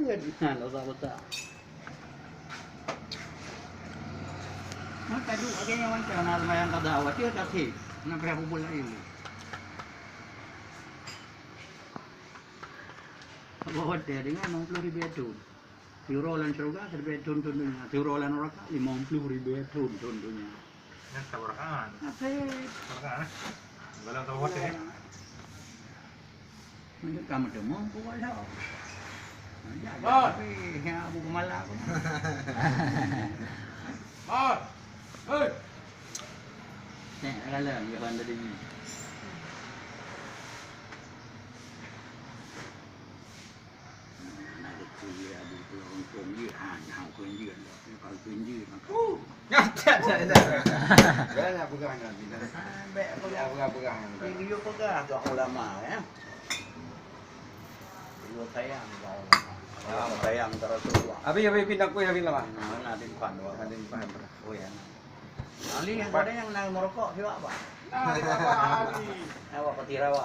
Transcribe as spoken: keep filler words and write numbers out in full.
Nah, dosa besar. Maka duek lagèe nyan macam na seumayang qadha, watèe kasih, na payah bubul laén. Apa watèe dengan enam puluh ribu thôn. Siuroe lam syeuruga siribèe thôn, thôn donya. Siuroe lam nuraka limong puluh ribu thôn, thôn donya. Nyan tabarakan. Asik. Tabarakan, eh. Dalam tabarakan, eh. Meunyoe ka meuteumé, peue lom. Mat! Tapi, ya, Abu Kemala pun. Mat! Hei! Nek, dalam, Yohan tadi ni. Anak kecil dia, Abu Kemala, ha, nyang keu dia. Jangan pegang nyan, Bina. Bèk pegang. Jangan pegang-pegang nyan. Ini dia pegang agak ulama, ya. Dia sayang agak ulama. Sayang antara Rasulullah. Habis, habis pindah kuih, habis lama. Mana ada empat, dua. Ada empat. Oh, ya. Ali yang pada yang nak merokok juga, Pak. Nah, Ali. Awak peti rawa.